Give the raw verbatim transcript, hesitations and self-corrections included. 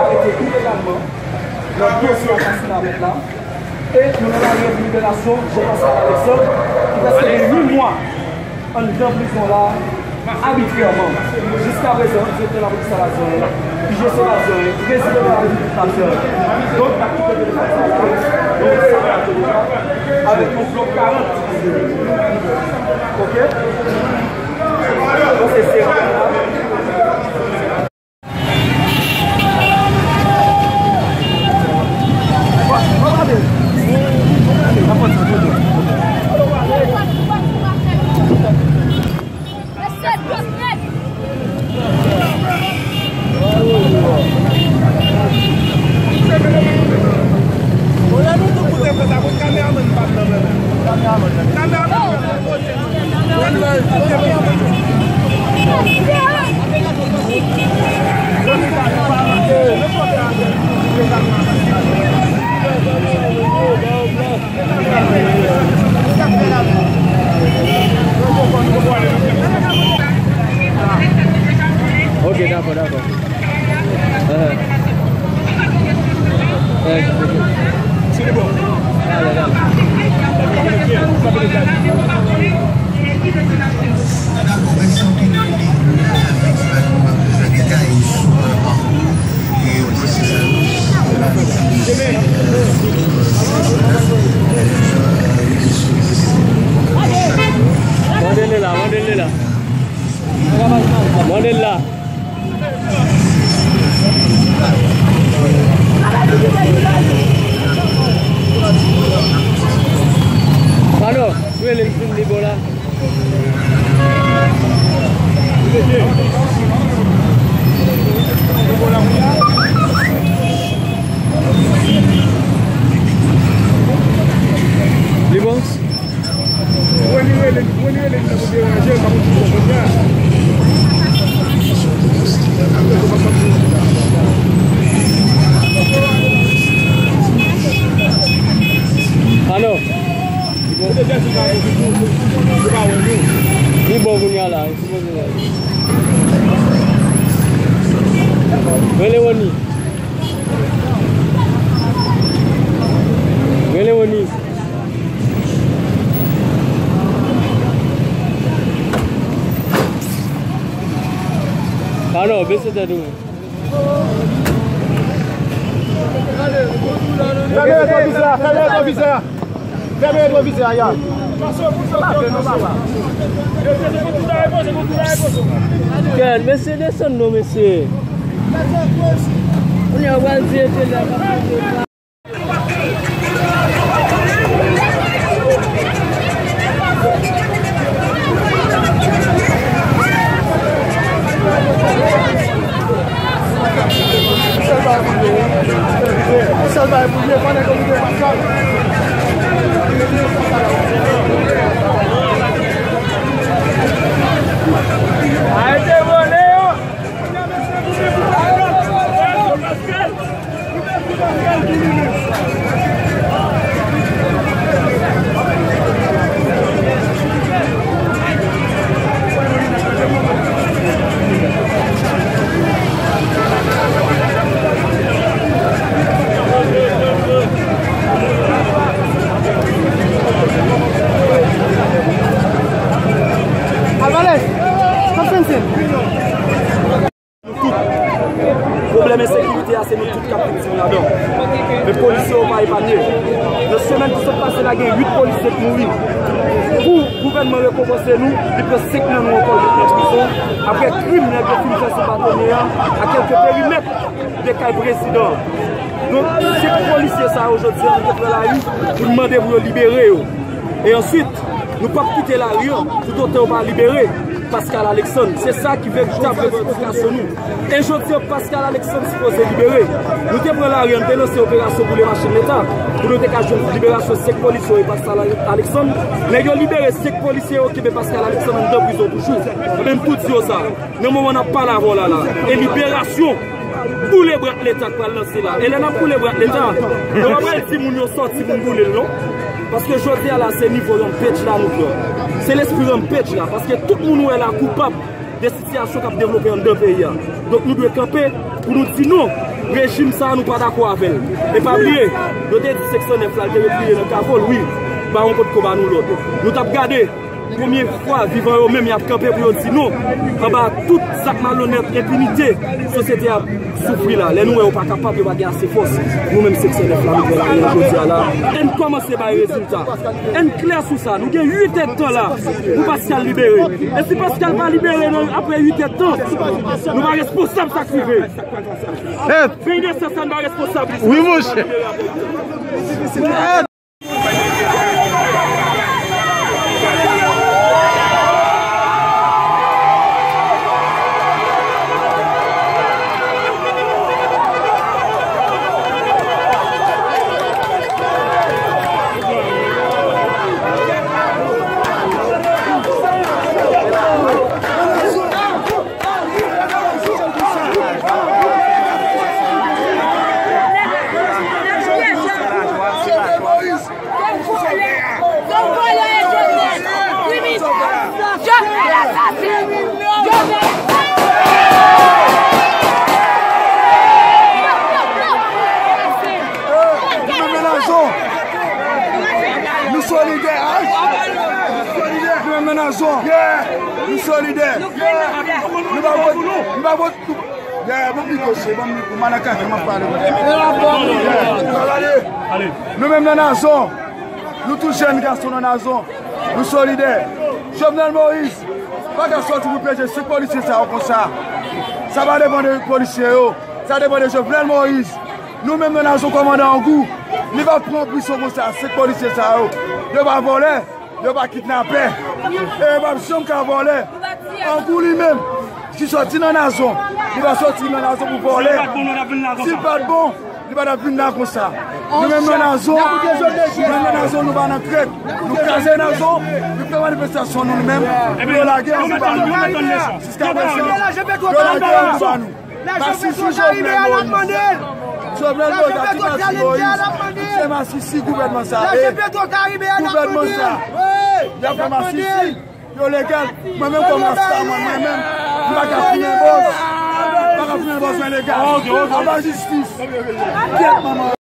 Arete ilegalman nan dosye asasina mèt la. E nou nan lari an pou liberasyon Jean Pascal Alexandre, ki prèske gen uit mwa anndan prizon la, abitrèman. Jiskaprezan, direktè lapolis la pa di anyen, I G C pa di anyen, prezidan de la repiblik pa di anyen. Donk, n ap kite telefòn sa la, nou sa pa deja, avèk yon blòk karant. Ok? Donk, se serye la. Ok, dakò, dakò. Aham. É, ok. Dale, dale. Mande l la, mande l la. Mande l la. Alo, rele l pou m li bon la. Li bon? Reni rele, Reni rele m nan pou deranje l, pa pou ti bon kounye a. Alo. Li bon kounye a la. Rele Reni. Rele Reni. Alo, bese tèt ou. Fèmen retwovizè a, fèmen retwovizè a. Fèmen retwovizè a, ya. Kèt, mesye, desann non, mesye. Kounye a, w al di ete la. Arete vòlè yo! Alvarez, come sensei. Nou tout. Pwoblèm ensekirite a, se nou tout k ap viktim ladan. Men polisye yo pa epanye. Nan semèn ki sot pase la, gen uit polisye k mouri. Pou gouvènman rekonpanse nou, li pran senk nan nou ankò, nou met nan prizon. Apre krim nèg yo fin fè sou Batonye a, a kèlke perimèt de kay prezidan. Donk, se polisye sa yo jodi a, nou te pran lari pou n mande pou yo libere yo. E answit, nou p ap kite lari an toutotan yo pa libere. Pascal Alexandre. Se sa ki veritab revandikasyon nou. E jodi a, Pascal Alexandre sipoze libere. Nou te pran lari, nou te lanse operasyon boule machin Leta pou nou te ka jwenn liberasyon senk polisye yo e Pascal Alexandre. Nèg yo libere senk polisye yo, kenbe Pascal Alexandre anndan prizon toujou. Ebyen, m tou di yo sa. Nan moman n ap pale avè w la, la, e liberasyon boule brak Leta k pral lanse la. E lè n ap boule brak Leta, nou pa pral di moun yo sòti pou n boule l, non. Paske jodi a la, se nivo rampage la nou pran. Se lespri rampage la. Paske tout moun ou wè la koupab de sitiyasyon k ap devlope anndan peyi a. Donk nou dwe kanpe pou nou di non. Rejim sa a, nou pa dakò avè l. E pa bliye, yo te di senk san nèf la, l te repliye nan kavo l, wi. Bawon potko ba nou lòd. Nou t ap gade konbyen fwa vivan yo menm y ap kanpe pou yo di non anba tout zak malonèt, enpinite sosyete a ap soufri la. Lè nou wè yo pa kapab, yo pa gen ase fòs, nou menm senk san nèf la, nou pran lari jodi a la. Ann kòmanse bay rezilta. Ann klè sou sa. Nou gen uit èdtan la pou Pascal libere. E si Pascal pa libere nan apre uit èdtan, nou pa responsab sa k rive. Hey! Peyi de sa, sa n pa responsab li. Wi, monchè. Nou solidè. Nou menm nan nazon. Nou solidè. Nou pa vot, nou pa vot. Yeah, bon, pito, se bon, m al nan kafe, m ap pale. Yeah. Nou menm nan nazon. Nou tout jèn gason nan nazon. Nou solidè. Jovenel Moïse pa ka sòti pou peche senk polisye sa yo konsa. Sa pa depann de polisye yo. Sa depann de Jovenel Moïse. Nou menm nan nazon, kòmandan Angou, li pa pran prizon konsa, senk polisye sa yo. Yo pa vòlè, yo pa kidnapè. E yo p ap janm ka vòlè. Angou li menm, ki sòti nan nazon, li pa sòti nan nazon pou vòlè. Si l pa t bon, li pa t ap vin la konsa. Nou menm nan nazon, nou menm nan nazon, nou pa nan krèk. Nou kraze nazon, nou fè manifestasyon nou, nou menm. Pou yo lage Angou ba nou. Jiskaprezan, yo lage Angou ba nou. Masisi Jovenel Moïse. Jovenel Moïse ak ti Masisi Moïse, se masisi gouvènman sa a ye. Gouvènman sa a, y ap fè masisi. Yo legal. Mwen menm kòm rasta, mwen, mwen menm, m pa ka fimen bòz. M pa ka fimen bòz, mwen legal. Anba jistis. Kyèt, manman.